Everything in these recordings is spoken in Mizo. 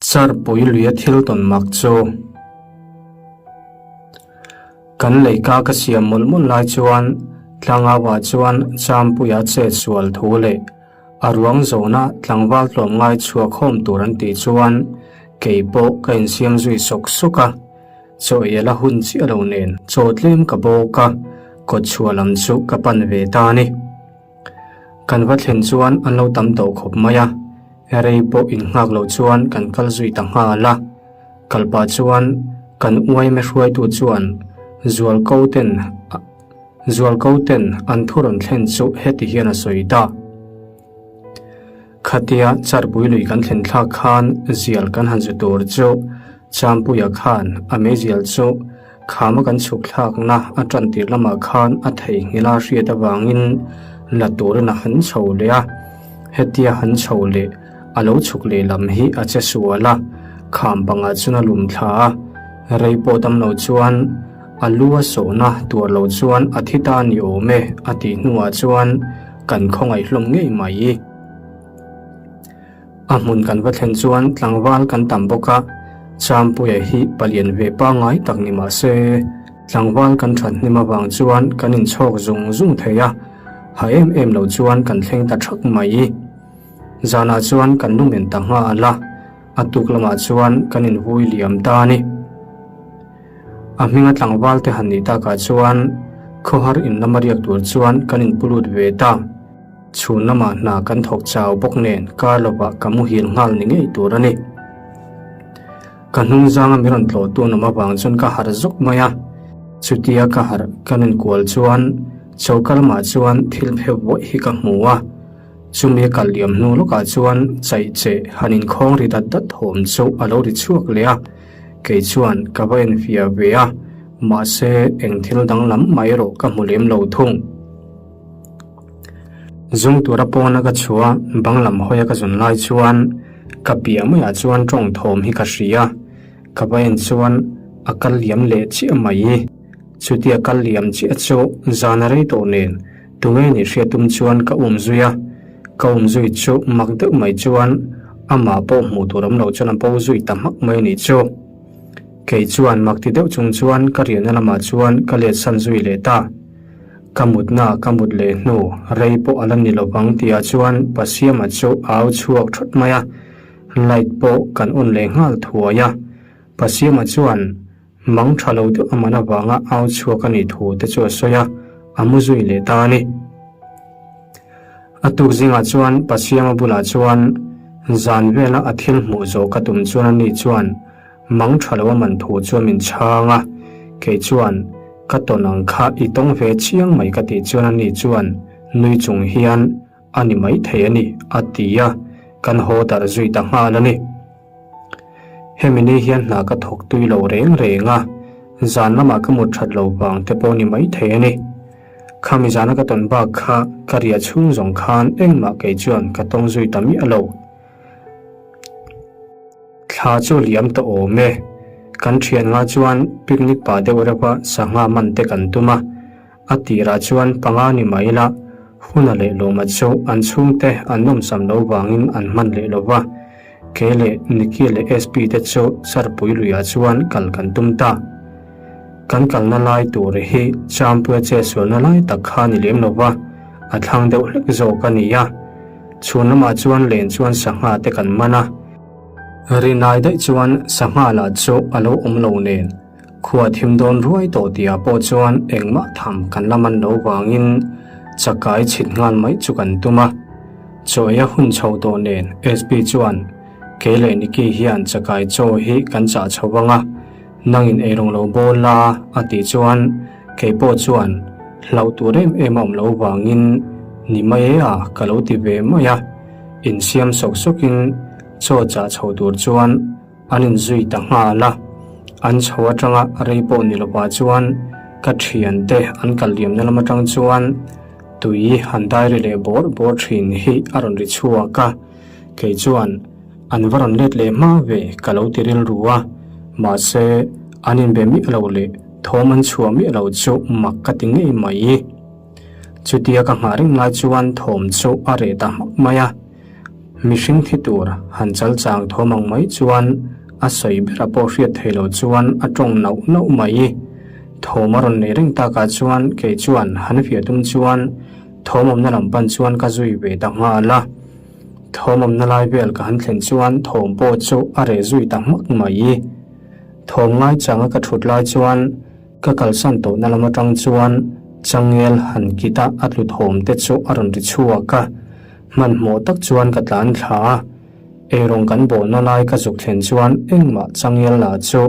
Charpui luia thil tawn mak chu. Kan leika ka siam mawlh mawlh lai chuan Tlangauah chuan Champuia chet sual thu leh a ruang zawhna tlangval tlawmngai chhuak khawm tur an tih chuan kei pawh ka insiam zui sawk sawk a. Chaw ei a la hun chiah lo nen chaw tlem ka bawk a, kawtchhuah lam chu ka pan ve ta a ni. Kan va thlen chuan an lo tam tawh khawp mai a, rei pawh innghak loh chuan kan kal zui ta nghal a. Kal pah chuan kan uaime hruaitu chuan Zualko ten Zualko ten an thu rawn thlen chu heti hian a sawi ta. Khatia Charpui lui kan thlen thlak khan zial kan han zu tur chu Champuia khan a meizial chu khama kan chhuk thlakna a tan tir lamah khan a theihnghilh a hriat avangin la turin a han chho leh a. Hetia han chho leh a lo chhuk leh lam hi a che sual a, kham pangah chuan a lum thla a, rei pawh dam lo chuan a lu a sawhna tuar lo chuan a thi ta ni awm e a tih hnuah chuan kan khawngaih hlawm ngei mai. A hmun kan va thlen chuan tlangval kan tam bawk a, Champuia hi palian ve pangngai tak ni mah se, tlangval kan that hnim avang chuan kan inchhawk zung zung thei a, ha em em lo chuan kan thleng ta thak mai. Zanah chuan kan lumen ta nghal a, a tuk lamah chuan kan invui liam ta a ni. A hminga tlangval te han nih takah chuan khawhar in lama riak tur chuan kan inpulut ve ta. Chhun lamah hna kan thawk chau bawk nen kar lovah ka muhil nghal ni ngei tur a ni. Ka hnung zanga mi rawn tlawh tun awm avang chuan ka harh zawk mai a. Chutia ka harh ka nunkual chuan choka lamah chuan thil pheuh buaih hi ka hmu a. Chumi a kal liam hnu lawkah chuan chaih che han inkhawng ri dat dat thawm chu a lo ri chhuak leh a. Kei chuan ka va enfiah ve a, mahse eng thil danglam mah erawh ka hmu lem lo thung. Zung tura pawna ka chhuah bang lam hawia ka zun lai chuan ka piah maiah chuan tawng thawm hi ka hria. Ka va en chuan a kal liam leh chiah mai. Chutia kal liam chiah chu zan a rei tawh nen tunge nih hriat tum chuan ka um zui a. Ka um zui chu mak deuh mai chuan amah pawh hmuh tur awm lo chuan a bo zui ta hmak mai anih chu. Kei chuan mak ti deuh chung chuan ka riahna lamah chuan ka let san zui leh ta. Ka mutna ka mut leh hnu rei pawh a la ni lo vang tihah chuan Pasiama chu a au chhuak thawt mai a, light pawh kan on leh nghal thuai a. Pasiama chuan mang tha lo deuh a man avanga au chhuak a nih thu te chu a sawi a, a mu zui leh ta a ni. A tuk zingah chuan Pasiama bulah chuan zan vela a thil hmuh zawh ka tum chuan ani chuan Mang tha lo a man thu chuan min chhang a, kei chuan ka tawn ang kha i tawng ve chiang mai ka tih chuan ani chuan nui chung hian a ni mai thei a ni a ti a, kan haw darh zui ta nghal a ni. Hemi ni hian hna ka thawk tui lo reng reng a, zan lamah ka mut that lo vang te pawh ni mai thei a ni. Khami zana ka tawn bak kha ka riah chhung zawng khan engmah kei chuan ka tawng zui ta miah lo. Thla chu liam ta awm e. Kan thian nga chuan picnic pah deuh reuh a sangha man te kan tum a. A tirah chuan panga ni mai ila huna leh lawma chu an chhungte an nawmsam lo vangin an hman leh lo va. Kei leh Nicky leh SP te chu Sarpui luiah chuan kal kan tum ta. Kan kalna lai tur hi Champuia chetsualna lai tak kha ni lem lo va, a thlang deuh hlek zawk a ni a. Chhun lamah chuan len chuan sangha te kan man a. Rinai daih chuan sangha lah chu a lo awm lo nen, khua thim dawn ruai tawh tihah pawh chuan engmah tham kan la man lo vangin chakai chhit nghal mai chu kan tum a. Chaw ei a hun chho tawh nen SP chuan kei leh Nicky hian chakai chaw hi kan chah chho vang a, nangin eirawng lo bawl la a tih chuan kei pawh chuan hlauh tur em em a awm lo vangin ni mai e a ka lo ti ve mai a. Insiam sawk sawkin chaw chah chho tur chuan an inzui ta nghal a, an chho atanga rei pawh ni lovah chuan ka thiante an kal liamna lam atang chuan tui han dai ri leh bawrh bawrh thin hi a rawn ri chhuak a, kei chuan an va rawn let leh hma ve ka lo ti rilru a, mahse an inbe miah lo leh thawm an chhuah miah lo chu mak ka ti ngei mai. Chutia ka nghah reng lai chuan thawm chu a reh ta hmak mai a. Mihring thi tur han chal chang thawm ang mai chuan a sawi bera pawh hriat thei lo chuan a tawng nauh nauh mai. Thawm a rawn nei reng takah chuan kei chuan han fiah tum chuan thawm awmna lam pan chuan ka zui ve ta nghal a. Thawm awmna lai vel ka han thlen chuan thawm pawh chu a reh zui ta hmak mai. Thawm ngai changa ka thut lai chuan ka kalsan tawhna lam atang chuan changel han kit a a tlu thawm te chu a rawn ri chhuak a. Hmanhmawh tak chuan ka tlan thla a, eirawng kan bawhna lai ka zuk thlen chuan engmah changel lah chu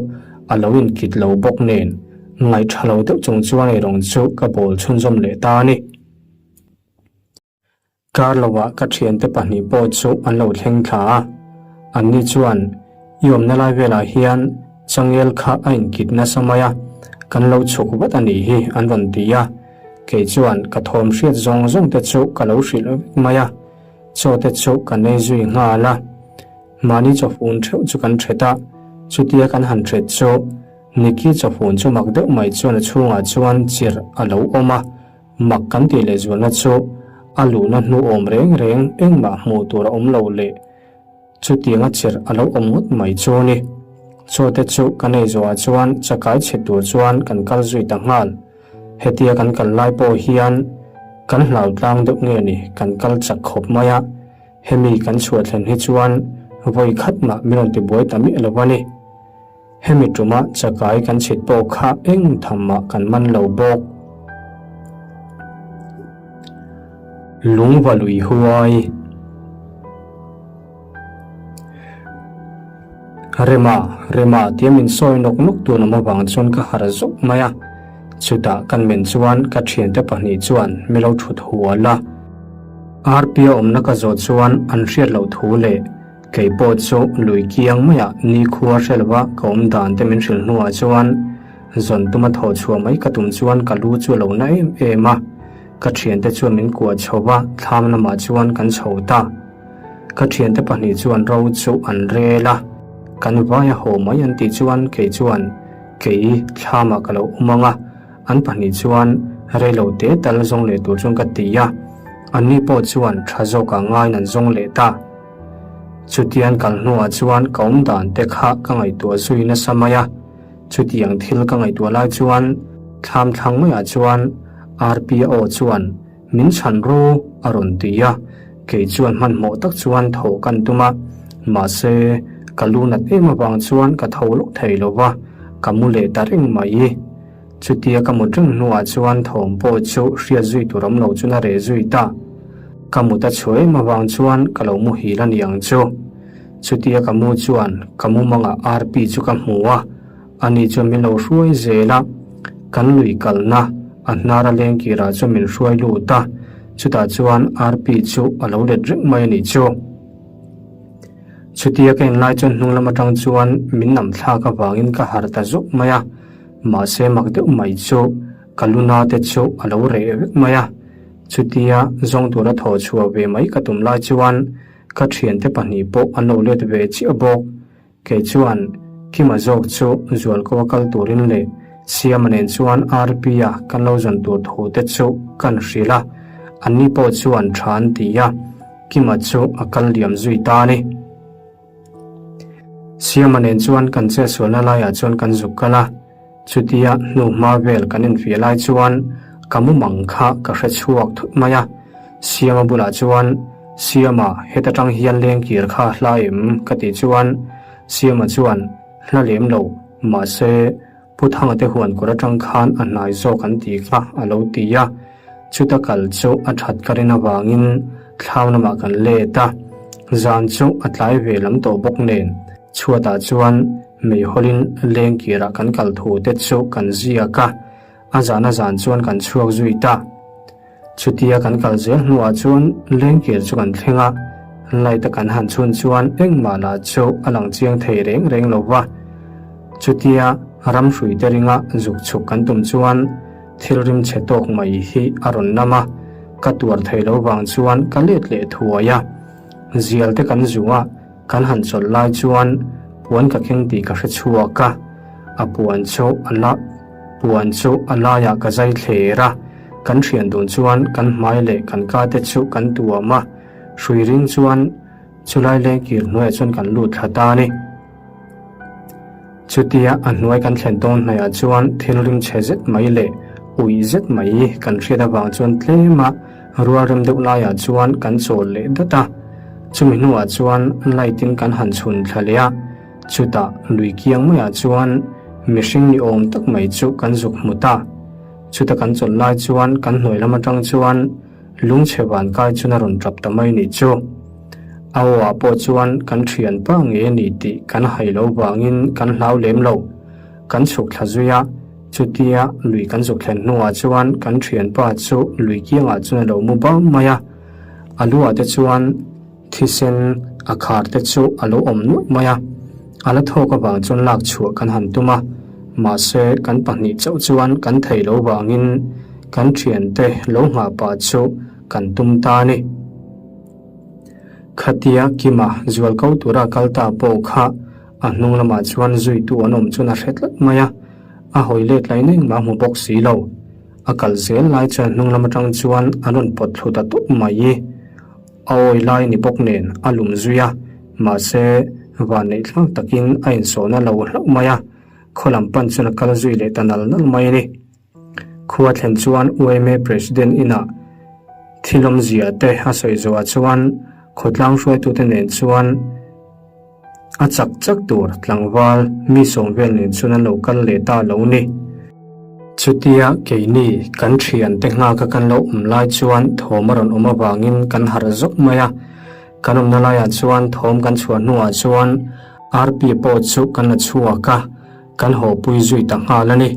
a lo inkit lo bawk nen ngaihṭha lo deuh chung chuan eirawng chu ka bawl chhunzawm leh ta a ni. Kar lovah ka thiante pahnih pawh chu an lo thleng thla a, anni chuan i awmna lai velah hian changel kha a inkit nasa mai a, kan lo chhuk vat a nih hi an rawn ti a, kei chuan ka thawm hriat zawng zawng te chu ka lo hrilh vek mai a, chaw te chu ka nei zui nghal a, mahni chawfun theuh chu kan thet a, chutia kan han thet chu Nicky chawfun chu mak deuh mai chuan a chhungah chuan chirh a lo awm a. Mak kan tih leh zualna chu a luhna hnu awm reng reng engmah hmuh tur a awm lo leh chutianga chirh a lo awm ngawt mai chu a ni. Chaw te chu kan ei zawhah chuan chakai chhe tur chuan kan kal zui ta nghal. Hetia kan kal lai pawh hian kan hlau tlang deuh nge ni kan kal chak khawp mai a, hemi kan chhuah thlen hi chuan vawi khat mah min rawn tibuai ta miah lo a ni. Hemi ṭuma chakai kan chhit pawh kha eng tham mah kan man lo bawk. Lungva lui huai. Rema, Rema tia min sawi nawk nawk tun awm avang chuan ka harh zawk mai a. Chutah kan men chuan ka ṭhiante pahnih chuan mi lo ṭhut hual a. Arpia awmna ka zawh chuan an hriat loh thu leh Kei pawh chu lui kiang maiah nikhua hre lova ka awm dan te min hrilh hnuah chuan zawn tuma thawh chhuah mai ka tum chuan ka lu chu a lo na em em a, ka thiante chuan min kuah chho va, thlam lamah chuan kan chho ta. Ka thiante pahnih chuan ro chu an rel a, kan vai a haw mai an tih chuan kei chuan kei thlamah ka lo awm ang a, an pahnih chuan reilo te tal zawng leh tur chuan ka ti a, anni pawh chuan tha zawkah ngaiin an zawng leh ta. Chutiang kal hnuah chuan ka awm dan te kha ka ngaihtuah zui nasa mai a, chutiang thil ka ngaihtuah lai chuan thlam thlang maiah chuan Rpa aw chuan min chhan ru a rawn ti a, kei chuan hmanhmawh tak chuan tho kan tum a, mahse ka lu nat em avang chuan ka tho lawk thei lo va, ka mu leh ta reng mai. Chutia ka mut reng hnuah chuan thawm pawh chu hriat zui tur awm lo chuan a reh zui ta. Ka mut a chhuah em avang chuan ka lo muhil a ni ang chu. Chutia ka mu chuan ka mumangah Arpi chu ka hmu a, ani chuan min lo hruai zel a. Kan lui kalna a hnar a leng kirah chuan min hruai lut a, chutah chuan Arpi chu a lo let reng mai a nih chu. Chutia ka inlai chuan hnung lam atang chuan min nam thlak avangin ka harh ta zawk mai a. Mahse mak deuh mai chu ka luna te chu a lo reh vek mai a, chutia zawng tura thaw chhuah ve mai ka tum lai chuan ka thiante pahnih pawh an lo let ve chiah bawk. Kei chuan Kima zawk chu Zualko a kal turin leh Siama nen chuan RP-a kan lo zawn tur thu te chu kan hrilh a, anni pawh chuan tha an ti a, Kima chu a kal liam zui ta a ni. Siama nen chuan kan chetsualna laiah chuan kan zuk kal a, chutia hnu hma vel kan infiah lai chuan ka mumang kha ka hre chhuak thut mai a, Siama bulah chuan, Siama, heta tang hian lengkir kha hla em? ka tih chuan Siama chuan, Hla lem lo, mahse, Pu Thanga te huan kawr atang khan a hnai zawk an ti kha a lo ti a, chuta kal chu a that ka rin avangin thlau lamah kan let a, zan chu a tlai ve lam tawh bawk nen chhuatah chuan meihawlin lengkirah kan kal thu te chu kan ziak a, a zan a zan chuan kan chhuak zui ta. Chutia kan kal zel hnuah chuan lengkir chu kan thleng a, light a kan han chhun chuan engmah lah chu a lang chiang thei reng reng lo va. Chutia ram hrui te ringa zuk chhuk kan tum chuan thil rim chhe tawk mai hi a rawn nam a, ka tuar thei lo vang chuan ka let leh thuai a. Zial te kan zu a, kan han chawlh lai chuan puan ka keng tih ka hre chhuak a, a puan chu a la puan chu a laiah ka zai thler a, kan thian dun chuan kan hmai leh kan ka te chu kan tuam a, hrui ring chuan. Chulai lengkir hnuaiah chuan kan lut thla ta a ni. Chutia a hnuai kan thlen dawn hnaihah chuan thil rim chhe zet mai leh uih zet mai kan hriat avang chuan tlema rual rem deuh laiah chuan kan chawl leh dat a. Chumi hnuah chuan light in kan han chhun thla leh a, chutah lui kiang maiah chuan mihring ni awm tak mai chu kan zuk hmu ta. Chuta kan chawlh lai chuan kan hnuai lam atang chuan Lungchhe van kai chun a rawn tap ta mai nih chu. A aw ah pawh chuan kan thian pa nge a ni tih kan hai lo vangin kan hlau lem lo. Kan chhuk thla zui a, chutia lui kan zuk thlen hnuah chuan kan thian pa chu lui kiangah chuan a lo mu bam mai a. A lu ah te chuan thisen a khar te chu a lo awm nuaih mai a. A la thawk avang chuan lak chhuah kan han tum a, mahse kan pahnih chauh chuan kan thei lo vangin kan thiante lo nghah pah chu kan tum ta a ni. Khatia Kima zual ko tura kal ta pawh kha a hnung lamah chuan zuitu an awm chuan a hre tlat mai a, a hawi let lain engmah a hmu bawk si lo. A kal zel lai chuan hnung lam atang chuan an rawn pawt thlu ta tawp mai. A awi lai ni bawk nen a lum zui a, mahse van neih thlak takin a insawhna lo hlauh mai a, khaw lam pan chuan a kal zui leh ta nal nal mai a ni. Khua thlen chuan UMA President inah thil awmzia te a sawi zawhah chuan khawtlang hruaitute nen chuan A chak chak tur tlangval mi sawm vel nen chuan an lo kal leh ta lo ni. Chutia keini kan thiante nghaka kan lo awm lai chuan thawm a rawn awm avangin kan harh zawk mai a. Kan awmna laiah chuan thawm kan chhuah hnuah chuan Arpi pawh chu kan la chhuak a, kan hawpui zui ta nghal a ni.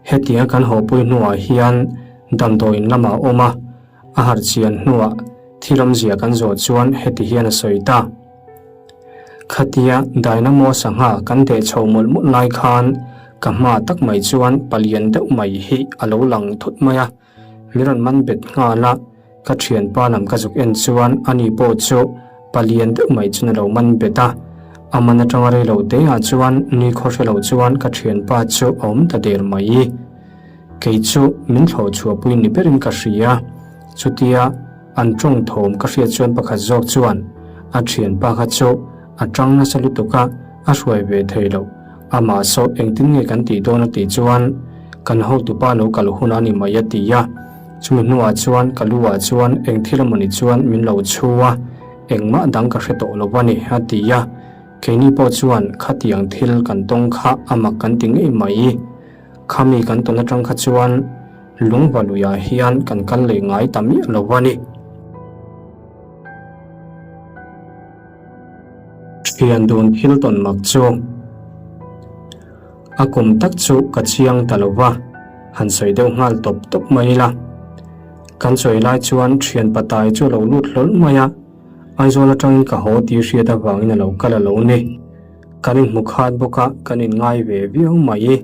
Hetianga kan hawpui hnuah hian damdawiin lamah a awm a, a harh chian hnuah thil awmzia kan zawh chuan heti hian a sawi ta. Khatia Dynamo sangha kan deh chho mawlh mawlh lai khan ka hma tak mai chuan palian deuh mai hi a lo lang thut mai a, min rawn man bet nghal a, ka thianpa lam ka zuk en chuan ani pawh chu palian deuh mai chuan a lo man bet a, a man atanga rei lo te ah chuan ni khaw hre lo chuan ka thianpa chu a awm ta der mai. Kei chu min thlawh chhuahpui ni berin ka hria, chutia An tawng thawm ka hriat chuan pakhat zawk chuan a thianpa kha chu a tang nasa lutuk a, a hruai ve thei loh. Amah saw engtin nge kan tih dawn a tih chuan kan hotupa lo kal hun a ni mai a ti a. Chumi hnuah chuan ka lu ah chuan eng thil emawni chuan min lo chhu a, engmah dang ka hre tawh lo a ni a ti a. Keini pawh chuan khatiang thil kan tawng kha a mak kan ti ngei mai. Khami kan tawn atang kha chuan Lungva luiah hian kan kal leh ngai ta miah lo a ni. Thian dun thil tawn mak chu a kum tak chu ka chiang ta lo va, han sawi deuh nghal tawp tawp mai ila. Kan sawi lai chuan thian patai chu a lo lut hlawl mai a, Aizawl atangin ka haw tih hriat avangin a lo kal a lo ni. Kan inhmu khat bawk a, kan inngai ve viau mai.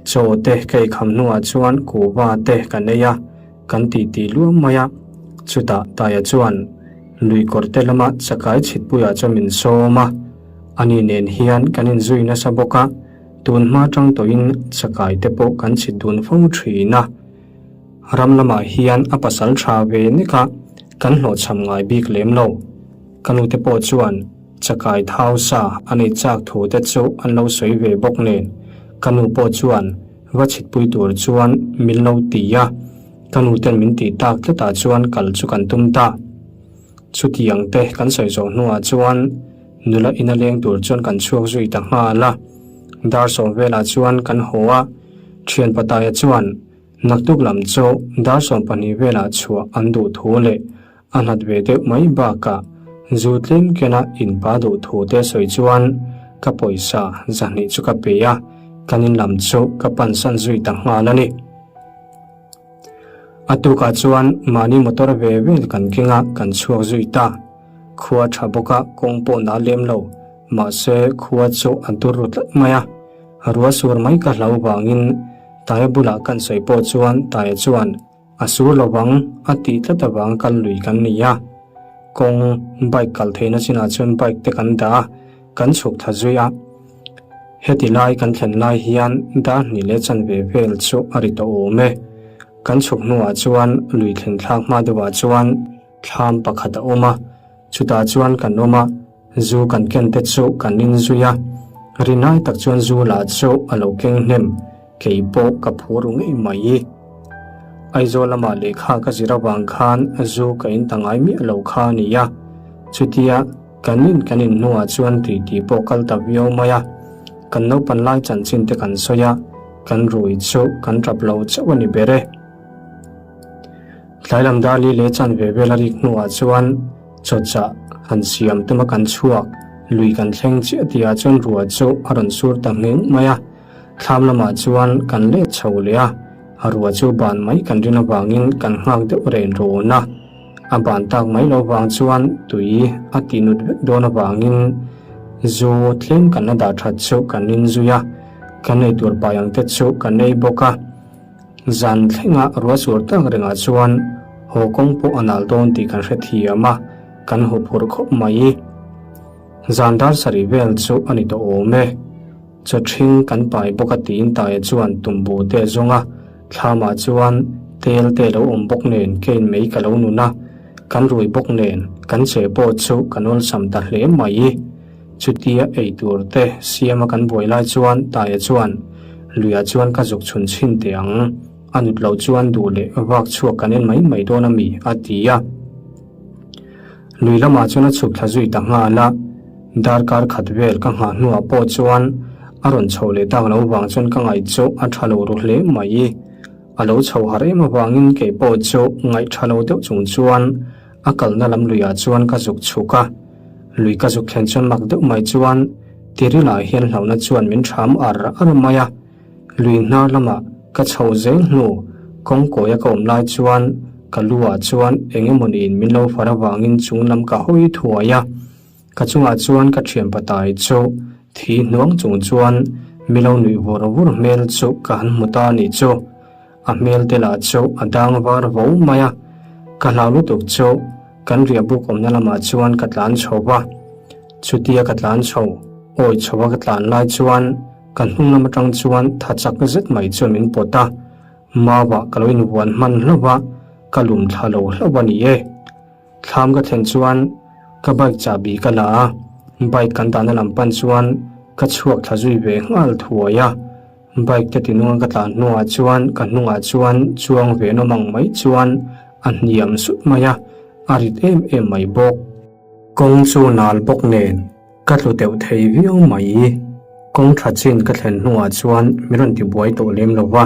Chaw te ka eikham hnuah chuan kuhva te kan ei a, kan titi luam mai a. Chutah Taia chuan lui kawr te lama chakai chhitpuiah chuan min sawm a, ani nen hian kan inzui nasa bawk a, tun hma tang tawhin chakai te pawh kan chhit dun fo thin a. Ram lamah hian a pasal tha ve nek a, kan hlawhchham ngai bik lem lo. Ka nute pawh chuan Chakai thau sa a nei chak thu te chu an lo sawi ve bawk nen, ka nu pawh chuan va chhitpui tur chuan min lo ti a, ka nu ten min tih tak tlatah chuan kal chu kan tum ta. Chutiang te kan sawi zawh hnuah chuan nula ina leng tur chuan kan chhuak zui ta nghal a, dar sawm velah chuan kan haw a, thian Pataia chuan naktuk lam chu dar 12 velah chhuah an duh thu leh A hlat ve deuh mai bakah zu tlem kena inpa duh thu te sawi chuan ka pawisa zahnih chu ka pe a, kan in lam chu ka pansan zui ta nghal a ni. A tukah chuan mahni motor ve vel kan keng a, kan chhuak zui ta. Khua tha bawk a, kawng pawh na lem lo, mahse khua chu a dur ru tlat mai a. Ruah sur mai ka hlau vangin Taia bulah kan sawi pawh chuan Taia chuan, A sur lo vang, a tih tlat avang kal lui kan ni a. Kawng, bike kal theihna chinah chuan bike te kan dah a, kan chhuk thla zui a. Heti lai kan thlen lai hian dar hnih leh chanve vel chu a ri tawh awm e. Kan chhuk hnuah chuan lui thlen thlak hma deuhah chuan thlam pakhat a awm a. Chutah chuan kan awm a, zu kan ken te chu kan inzui a. Rinai tak chuan zu lah chu a lo keng hnem, kei pawh ka phur ru ngei mai. Aizawl lamah lehkha ka zir avang khan zu ka in ta ngai miah lo kha a ni a. Chutia kan in kan in hnuah chuan tui tih pawh kal ta viau mai a. Kan naupan lai chanchin te kan sawi a, kan rui chu kan tap lo chauh a ni ber e. Tlai lam dar li leh chan ve vel a rik hnuah chuan chawchah han siam tuma kan chhuak lui kan thleng chiah tihah chuan ruah chu a rawn sur ta ngheng mai a. Thlam lamah chuan kan let chho leh a, a ruah chu ban mai kan rin avangin kan nghak deuh ren rawn a. A ban tak mai lo vang chuan tui a tih nut vek dawn avangin zu tlem kan la dah that chu kan inzui a, kan eitur pai ang te chu kan ei bawk a. Zan thlenga ruah sur tak rengah chuan haw kawng pawh a nal dawn tih kan hrethiam a, kan haw phur khawp mai. Zan dar sarih vel chu a ni tawh awm e. Chaw ṭhing kan pai bawk a tiin Taia chuan tumbu te a zawng a, thlamah chuan tel te a lo awm bawk nen kein mei ka lo nun a, kan rui bawk nen kan che pawh chu kan awlsam ta hle mai. Chutia ei tur te siama kan buai lai chuan Taia chuan luiah chuan ka zuk chhun chhin teh ang, a nut loh chuan duh leh vak chhuak kan en mai mai dawn a mi a ti a. Lui lamah chuan a chhuk thla zui ta nghal a, darkar khat vel ka nghah hnuah pawh chuan a rawn chho leh tak lo vang chuan ka ngaih chu a tha lo ru hle mai. A lo chho har em avangin kei pawh chu ngaih tha lo deuh chung chuan a kalna lam luiah chuan ka zuk chhuk a. Lui ka zuk thlen chuan mak deuh mai chuan Tirilah hian hlauhna chuan min ṭham ar ar mai a. Lui hnar lamah ka chho zel hnu kawngkawia ka awm lai chuan ka lu ah chuan eng emawniin min lo far avangin chung lam ka hawi thuai a. Ka chungah chuan ka thian patai chu thi hnuang chung chuan mi lo nuih vur vur hmel chu ka han hmu ta a nih chu. A hmel te lah chu a dang var vo mai a. Ka hlau lutuk chu kan riah buk awmna lamah chuan ka tlan chho va. Chutia ka tlan chho, awi chho a ka tlan lai chuan Ka hnung lam atang chuan tha chak zet mai chuan min pawt a, Mauah ka lo invuan hman hlauh a, ka lum thla lo hlauh a ni e. Thlam ka thlen chuan ka bike chahbi ka la a, bike kan dahna lam pan chuan ka chhuak thla zui ve nghal thuai a. Bike te tinunga ka tlan hnuah chuan ka hnungah chuan chuang ve nawm ang mai chuan a hniam sut mai a, a rit em em mai bawk. Kawng chu nal bawk nen Ka tlu deuh thei viau mai. Kawng tha chin ka thlen hnuah chuan min rawn ti buai tawh lem lo va.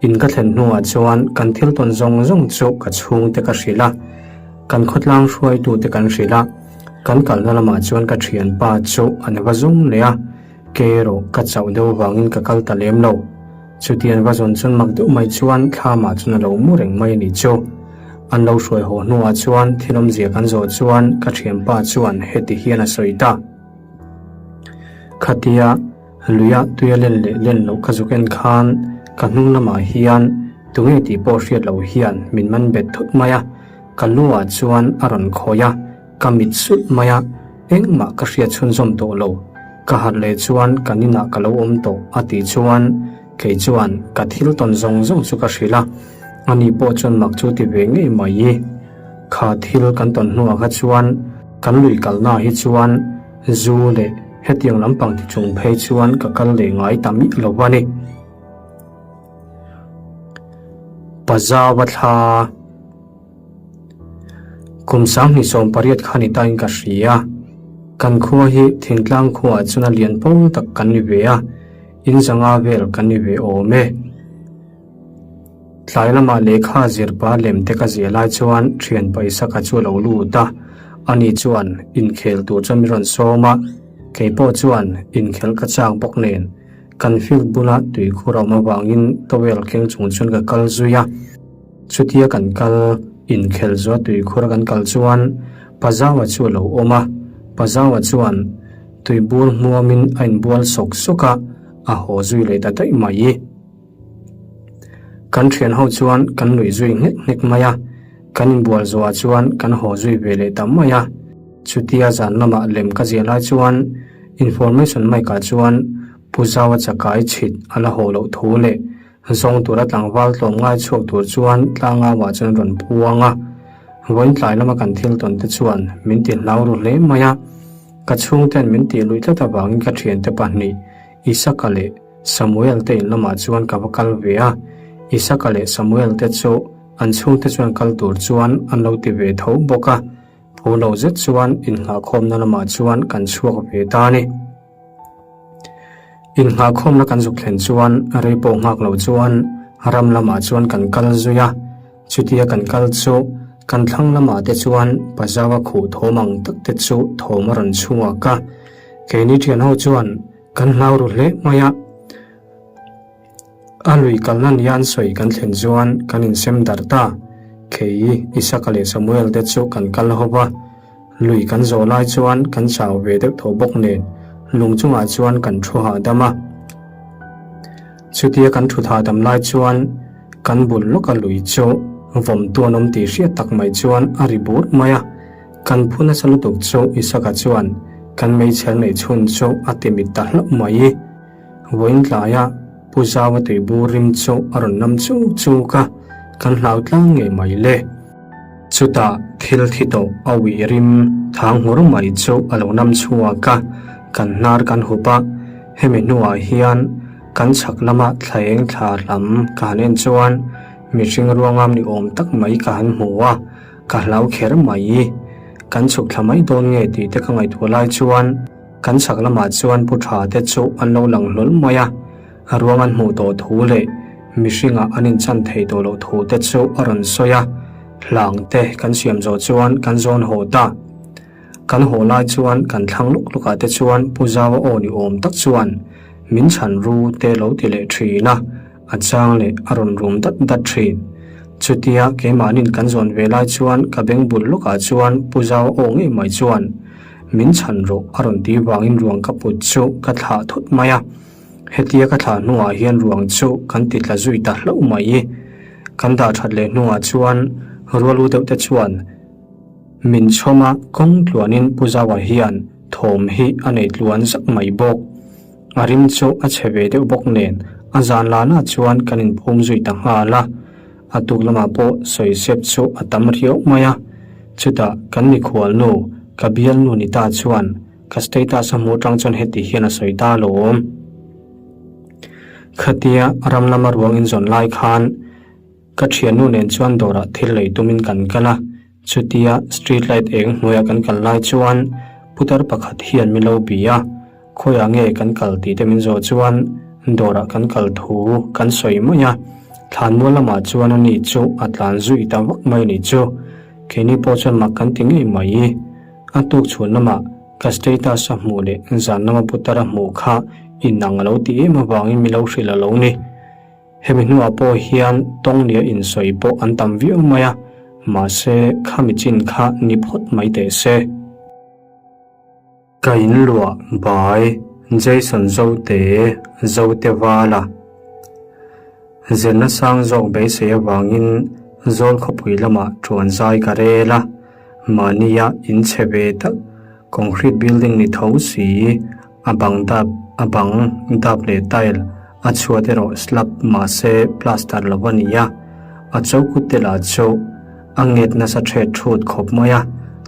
In ka thlen hnuah chuan kan thil tawn zawng zawng chu ka chhungte ka hrilh a, kan khawtlang hruaitute kan hrilh a. Kan kalna lamah chuan ka thianpa chu an va zawng leh a, ke erawh ka chauh deuh vangin ka kal ta lem lo. Chuti an va zawn chuan mak deuh mai chuan thlamah chuan a lo mu reng mai a nih chu. An lo hruai haw hnuah chuan thil awmzia kan zawh chuan ka thianpa chuan heti hian a sawi ta. Khatia luia tuia len leh len loh ka zuk en khan ka hnung lamah hian tunge tih pawh hriat loh hian min man bet thut mai a, ka lu ah chuan a rawn khawi a. Ka mit sulh mai a, engmah ka hriat chhunzawm tawh lo. Ka harh leh chuan kan inah ka lo awm tawh a tih chuan kei chuan ka thil tawn zawng zawng chu ka hrilh a, ani pawh chuan mak chu ti ve ngei mai i. Kha thil kan tawn hnuah kha chuan kan lui kalna hi chuan zu leh hetiang lampang ti chung phei chuan ka kal leh ngai ta miah lo a ni. Pazawa thla. Kum 28 kha ni tain ka hria. Kan khua hi thingtlang khuaah chuan a lian pawl tak kan ni ve a, in zanga vel kan ni ve awm e. Tlai lamah lehkha zirpa lem te ka zia lai chuan thian Paisaka chu a lo lut a, ani chuan inkhel tur chuan min rawn sawm a, kei pawh chuan inkhel ka chak bawk nen kan field bula tuikhur a awm avangin towel keng chung chuan ka kal zui a. Chutia kan kal inkhel zuah tuikhur a kan kal chuan Pazawa chu a lo awm a, Pazawa chuan tuibur hmuamin a inbual sawk sawk a, a haw zui leh ta daih mai. Kan thian ho chuan kan nuih zui nghek nghek mai a, kan inbual zuah chuan kan haw zui ve leh ta mai a. Chutia zan lamah lem ka ziah lai chuan information mic ah chuan Pu Zawa chakai chhit a la haw loh thu leh Zawng tura tlangval tlawm ngai chhuak tur chuan tlangauah chuan rawn puang a. Vawiin tlai lama kan thil tawn te chuan min ti hlau ru hle mai a. Ka chhungten min tih luih tlat avangin ka thiante pahnih Isaka leh Samuel te in lamah chuan ka va kal ve a. Isaka leh Samuel te chu an chhungte chuan kal tur chuan an lo ti ve tho bawk a. Phu lo zet chuan inngahkhawmna lamah chuan kan chhuak ve ta a ni. Inngahkhawmna kan zuk thlen chuan rei pawh nghak lo chuan ram lamah chuan kan kal zui a. Chutia kan kal chu kan thlang lamah te chuan Pazaua khuh thawm ang tak te chu thawm a rawn chhuak a. Keini thian ho chuan kan hlau ru hle mai a. A lui kalna nia an sawi kan thlen chuan kan insem darh ta. Kei, Isaka leh Samuel te chu kan kal ho va. Lui kan zawh lai chuan kan chau ve deuh tawh bawk nen lung chungah chuan kan thu hahdam a. Chutia kan thut hahdam lai chuan kan bul lawka lui chu vawm tuan awm tih hriat tak mai chuan a ri bur mai a. Kan phu nasa lutuk chu Isaka chuan kan meichher neih chhun chu a ti mit ta hlauh mai. Vawiin tlaia Pu Zaua tuibur rim chu a rawn nam chuk chuk a, kan hlau tlang ngei mai le. Chutah thil thi tawh a uih rim thang hmur mai chu a lo nam chhuak a, kan hnar kan hup a, hemi hnuah hian kan chhak lama thla eng thla lam ka han en chuan mihring ruangam ni awm tak mai ka han hmu a, ka hlau kher mai. Kan chhuk thla mai dawn nge tih te ka ngaihtuah lai chuan, Kan chhak lamah chuan Pu Tha te chu an lo lang hlawl mai a, a ruang an hmuh tawh thu leh mihringah an inchan thei tawh loh thu te chu a rawn sawi a, hlang te kan siam zawh chuan kan zawn haw ta. Kan haw lai chuan kan thlang lawk lawkah te chuan Pu Zaua aw ni awm tak chuan min chhan ru te lo ti leh thin a. A chang leh a rawn rum dat dat thin. Chutia keimahnin kan zawn ve lai chuan ka beng bul lawkah chuan Pu Zau aw ngei mai chuan min chhan rawh a rawn ti vangin ruang ka put chu ka thlah thut mai a. Hetia ka thlah hnuah hian ruang chu kan ti tla zui ta hlauh mai. Kan dah that leh hnuah chuan rualu deuh te chuan min chhawm a, kawng tluanin Pu Zaua hian thawm hi a nei tluan zak mai bawk. A rim chu a chhe ve deuh bawk nen a zan lana chuan kan inphum zui ta nghal a, a tuk lamah pawh sawi sep chu a tam riau mai a. Chutah kan mikhual nu, ka bialnu ni ta chuan ka status a hmuh atang chuan heti hian a sawi ta alawm. Khatia ram lama ruang inzawn lai khan ka thiannu nen chuan dawrah thil lei tumin kan kal a. Chutia street light eng hnuaia kan kal lai chuan putar pakhat hian min lo bi a, khawiah nge kan kal tih te min zawh chuan dawrah kan kal thu kan sawi mai a, thlanmual lamah chuan ani chu a tlan zui ta vak mai ni chu. Keini pawh chuan mak kan ti ngei mai. A tuk chhun lamah ka status a hmuh leh zan lama putar a hmuh kha inang a lo ti em avangin min lo hrilh a lo ni. Hemi hnuah pawh hian tawng nia insawi pawh an tam viau mai a, mahse khami chin kha ni phawt mai teh se. Ka inluah bai Jason Zote Zote Vala zirna sang zawk beisei avangin Zawl khawpui lamah ṭuan zai ka rel a, mahnia inchhe ve tak concrete building ni tho si A bang dap, a bang dap leh tile a chhuat erawh slab mahse plaster lo a ni a, a chokut te lah chu a nget nasa thet thut khawp mai a,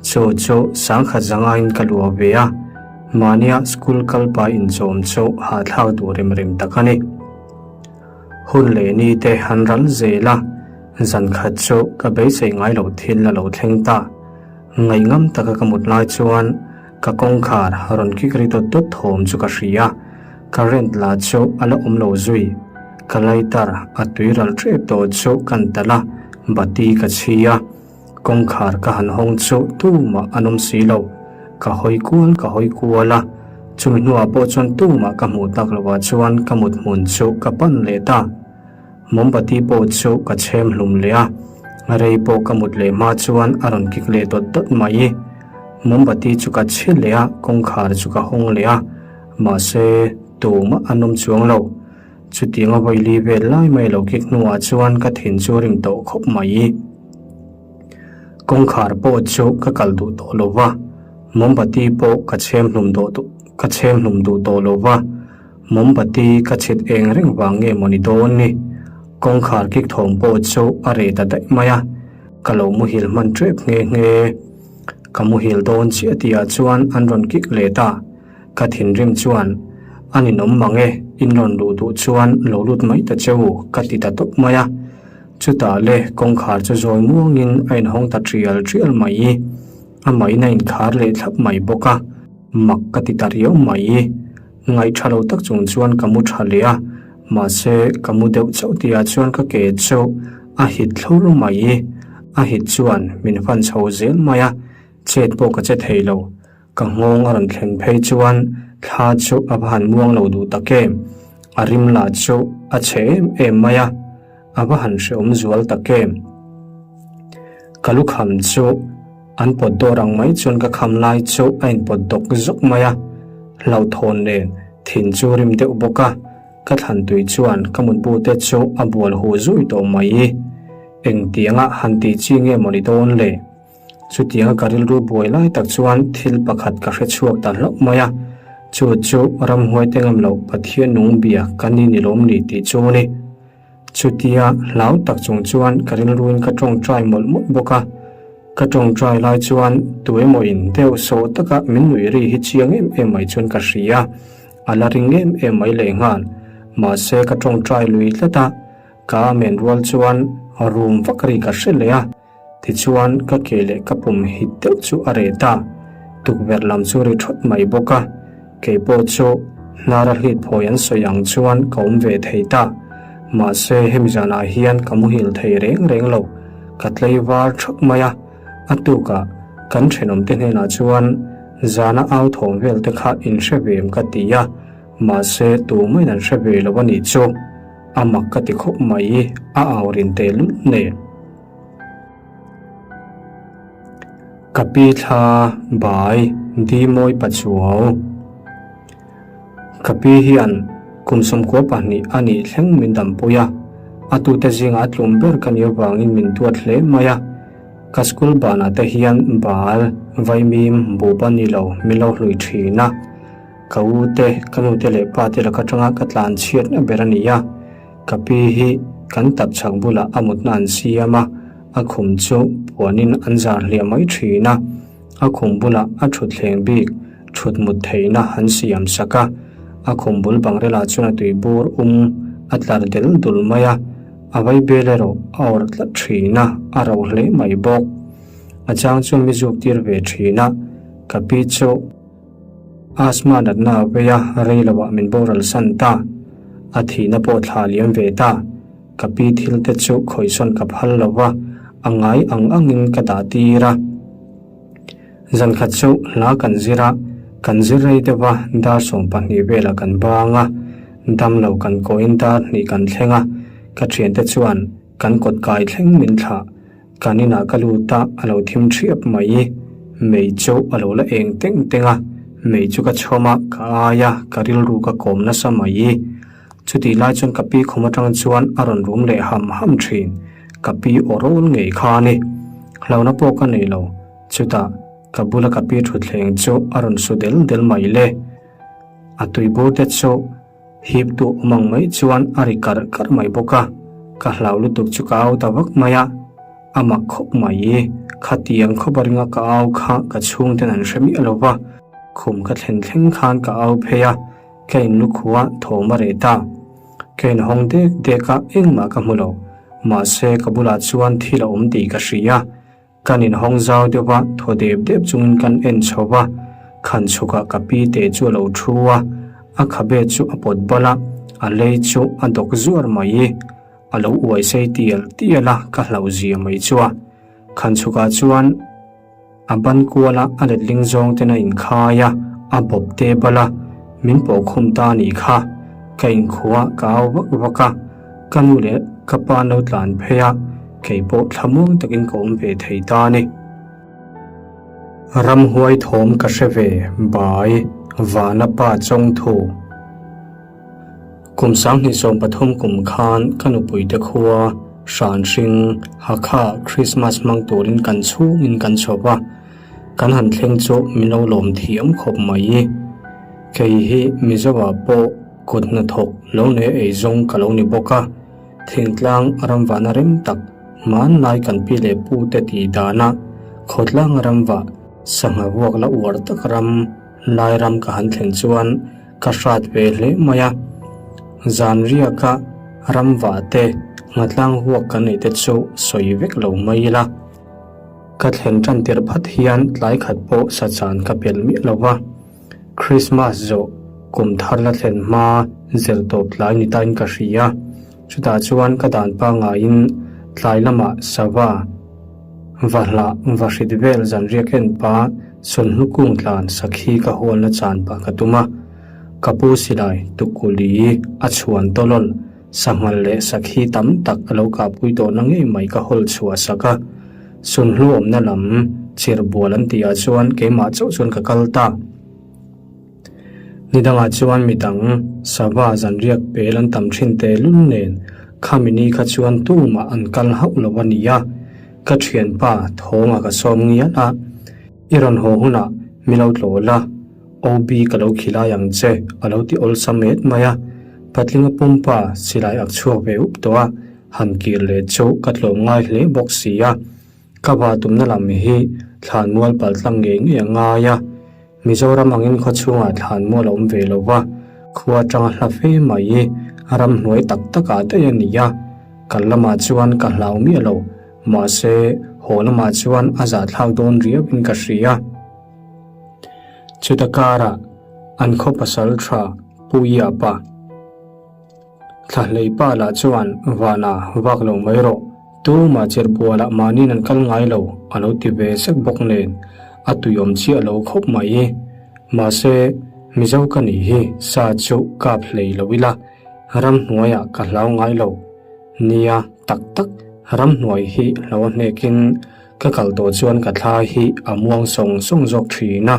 chu chu sangkhat zangaiin ka luah ve a, mahnia school kal pa inchawm chu hahthlak duh rem rem tak a ni. Hun leh ni te han ral zel a, zan khat chu ka beisei ngai loh thil a lo thleng ta. Ngaihngam taka ka mut lai chuan ka kawngkhar rawn kik ri dawt dawt thawm chu ka hria. Current la chu a la awm lo zui. Ka lighter a tui ral tep tawh chu kan talh a, bati ka chhi a. Kawngkhar ka han hawng chu tumah an awm si lo. Ka hawi kual ka hawi kual a, chumi hnuah pawh chuan tumah ka hmuh tak lovah chuan ka mut hmun chu ka pan leh ta. Mombati pawh chu ka chhem hlum leh a, rei pawh ka mut leh hma chuan a rawn kik leh dawt dawt mai. Mombati chu ka chhi leh a, kawngkhar chu ka hawng leh a, mahse tumah an awm chuang lo. Chutianga vawi vel lai mai lo kik hnuah chuan ka thin chu rim tawh khawp mai. Kawngkhar pawh chu ka kal duh tawh lo va, mombati pawh ka chhem hlum duh ka chhem hlum duh tawh lo va, mombati ka chhit eng reng vang nge maw ni dawn ni? Kawngkhar kik thawm pawh chu a reh ta daih mai a. Ka lo muhil hman ṭep nghe nghe. Ka muhil dawn chiah tihah chuan an rawn kik let a. Ka thinrim chuan, A ninawm mang e, in rawn luh duh chuan lo lut mai ta che u, ka ti ta tawp mai a. Chutah le kawngkhar chu zawi muangin a inhawng ta ṭial ṭial mai. Amahin a inkhar leh thlap mai bawk a, mak ka ti ta riau mai. Ngaih tha lo tak chung chuan ka mu tha leh a, mahse ka mu deuh chauh tihah chuan ka ke chu a hit thlur mai. A hit chuan min fan chho zel mai a, chet pawh ka che thei lo. Ka nghawng a rawn thlen phei chuan thla chu a va han muang lo duh tak em! A rim lah chu a chhe em em mai a, a va han hrehawm zual tak em! Ka lukham chu an pawt dawr ang mai chuan ka kham lai chu a inpawt dawk zawk mai a, hlauhthawn nen thin chu rim deuh bawk a, ka thlan tui chuan ka mutbu te chu a bual huh zui tawh mai. Engtianga han tih chi nge maw ni dawn le? Chutianga ka rilru buai lai tak chuan thil pakhat ka hre chhuak ta hlauh mai a, chu chu ramhuai te ngam loh Pathian nung bia ka ni ni lawm ni tih chu a ni. Chutia hlau tak chung chuan ka rilruin ka tawngtai mawlh mawlh bawk a, ka tawngtai lai chuan tu emawin deuh sawh taka min nuih ri hi chiang em em mai chuan ka hria, a la ring em em mai lehnghal. Mahse ka tawngtai lui tlat a, ka amen rual chuan rum vak ri ka hre leh a. Tichuan ka ke leh ka pum hit deuh chu a reh ta. Tukverh lam chu ri thawt mai bawk a, kei pawh chu hnara hlit phawi an sawi ang chuan ka awm ve thei ta. Mahse hemi zanah hian ka muhil thei reng reng lo, ka tlei var thawt mai a. A tukah kan thenawmte hnenah chuan zana au thawm vel te kha in hre ve em ka ti a, mahse tumah in an hre ve lo a nih chu. A mak ka ti khawp mai, a au rin tehlul nen. Ka pi thla bai di mawi pachuau. Ka pi hian kum 12 a nih thleng min dampui a, a tute zingah a tlum ber ka nih avangin min duat hle mai a. Ka school banah te hian bal, vaimim, bup a ni lo min lo hlui thin a. Ka u te, ka nu te leh pa te laka tanga ka tlan chhiatna ber a ni a. Ka pi hi kan tap chhak bulah a mutna an siam a, a khum chu puanin an zar hliah mai thin a. A khum bulah a thutthleng bik thut mut theihna an siam sak a. A khum bul bangrelah chuan a tui bur um a tlar del dul mai a, a vaibel erawh a awrh tlat thin a, a ro hle mai bawk. A chang chuan mi zuk tir ve thin a, ka pi chu. Asthma natna a vei a, rei loah min boral san ta. A thihna pawh thla liam ve ta. Ka pi thil te chu khawihsawn ka phal lo va, a ngai ang angin ka dah tir a. Zan khat chu hla kan zir a, kan zir rei deuh a, dar 12 velah kan bang a, damlo kan kawiin dar hnih kan thleng a, ka thiante chuan kan kawt kai thleng min thlah. Kan inah ka lut a, a lo thim thiap mai. Mei chu a lo la eng teng teng a, mei chu ka chhawm a, ka ai a, ka rilru ka kawm nasa mai. Chutih lai chuan ka pi khum atang chuan a rawn rum leh ham ham thin, ka pi aw rawl ngei kha a ni. Hlauhna pawh ka nei lo, chutah ka bula ka pi thutthleng chu a rawn su del del mai le. A tuibur te chu. Hip duh awm ang mai chuan a ri karh karh mai bawk a, ka hlau lutuk chu ka au ta vak mai a, a mak khawp mai. Khatiang khawp a ringa ka au kha ka chhungten an hre miah lo va, khum ka thlen thleng khan ka au phei a, ka inlukhuah thawm a reh ta. Ka inhawng dek dek a, engmah ka hmu lo, mahse ka bulah chuan thil a awm tih ka hria. Kan inhawng zau deuh a, thaw dep dep chungin kan en chho va, khan chhukah ka pi te chu a lo thu a, a khabe chu a pawt bal a, a lei chu a dawk zuar mai. A lo uai sei tial tial a, ka hlauh zia mai chu a. Khan chhukah chuan a ban kual a, a letling zawng ten a inkhai a, a bawp te bal a, min pawh khum ta a nih kha. Ka inkhua ka au vak vak a. Ka nu leh ka pa an lo tlan phei a, kei pawh thlamuang takin ka awm ve thei ta a ni. Ramhuai thawm ka hre ve, bai, Vana pa chawngthu. Kum 2013 kum khan ka nupui te khua, Hranhring, Hakha Christmas hmang turin kan chhungin kan chho va, kan han thleng chu min lo lawm thiam khawp mai. Kei hi Mizoah pawh Kut hnathawk lo nei ei zawng ka lo ni bawk a, thingtlang ramvahna rem tak Hmanlai kan pi leh pu te tih dana khawtlang ramva sangha vuak la uar tak ram lai ram ka han thlen chuan ka hrat ve hle mai a. Zan riaka ramva te nghatlang vuak kan neih te chu sawi vek lo mai ila. Ka thlen tan tirh phat hian tlai khat pawh sachan ka pel miah lo va. Krismas zawh kum thar la thlen hma zir tawp tlai ni tain ka hria. Chutah chuan ka dan pangaiin tlai lamah sava va hlah va hrit vel zanriak en pa Sunhlu kung tlan sakhi ka hualna chan pah ka tum a. Ka pu silai tukuli a chhuan tawlawl sanghal leh sakhi tam tak a lo kahpui tawhna ngei mai ka hawl chhuah sak a. Sunhlu awmna lam chirbual an tihah chuan keimah chauh chuan ka kal ta. Ni dangah chuan midang sava zanriak pel an tam thin tehlul nen khami ni kha chuan tumah an kal hauh lo a ni a, ka thianpa thawnga ka sawm ngial a, I rawn haw hunah mi lo tlawh la, OB ka lo khilai ang che a lo ti awlsam et mai a, patlinga pumpa silai ak chhuak ve up tawh a, han kir leh chu ka tlawm ngai hle bawk si a, ka va tumna lam hi thlanmual paltlang ngei ngei a ngai a. Mizoram angin khaw chhungah thlanmual a awm ve lo va, khua atanga hla fe mai ramhnuai tak takah daih a ni a, kal lamah chuan ka hlau miah lo, mahse haw lamah chuan a zahthlak dawn riauin ka hria. Chuta karah an khaw pasal tha Pu Iapa. Thlahlei pa lah chuan Vana vak lo mai rawh, tumah chirbualah mahniin an kal ngai lo a lo ti ve sek bawk nen a tuiawm chiah lo khawp mai. Mahse, Mizo ka nih hi sa chu kap hlei lo ila, ramhnuaiah ka hlau ngai lo. Nia, tak tak, ramhnuai hi hlo a hnekin Ka kal tawh chuan ka thla hi a muang sawng sawng zawk thin a,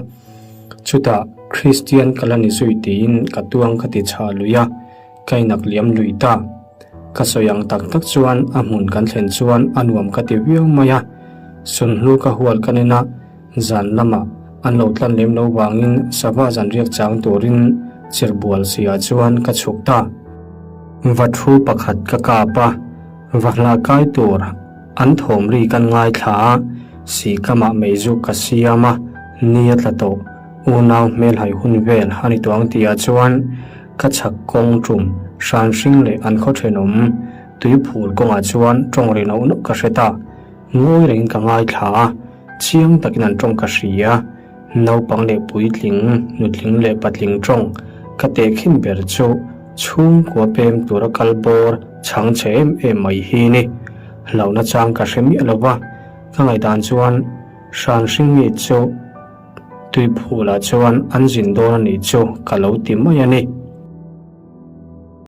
chutah Kristian ka la ni zui tiin ka tuang ka ti chhah lui a, ka inak liam lui ta. Ka sawi ang tak tak chuan a hmun kan thlen chuan a nuam ka ti viau mai a, Sunhlu ka hual ka nen a, zan lamah an lo tlan lem lo vangin sava zan riak chang turin chirbual siah chuan ka chhuk ta. Va thu pakhat ka kap a, va hla kai tur An thawm ri kan ngaithla a, Sikamah meizuk ka siam a, ni a tla tawh. Unau hmelhai hun vel a ni tuang tihah chuan ka chhak kawng tum hran hring leh an khaw thenawm tuiphul kawngah chuan tawng ri nauh nauh ka hre ta. Ngawi rengin ka ngaithla a, chiang takin an tawng ka hria. Naupang leh puitling, nutling leh patling tawng ka tehkhin ber chu chhungkua pem tura kal bawr chhang chhe em em mai hi ni. Hlauhna chang ka hre miah lo va, ka ngaihdan chuan hran hringmi chu tuiphulah chuan an zin dawn a nih chu ka lo ti mai a ni.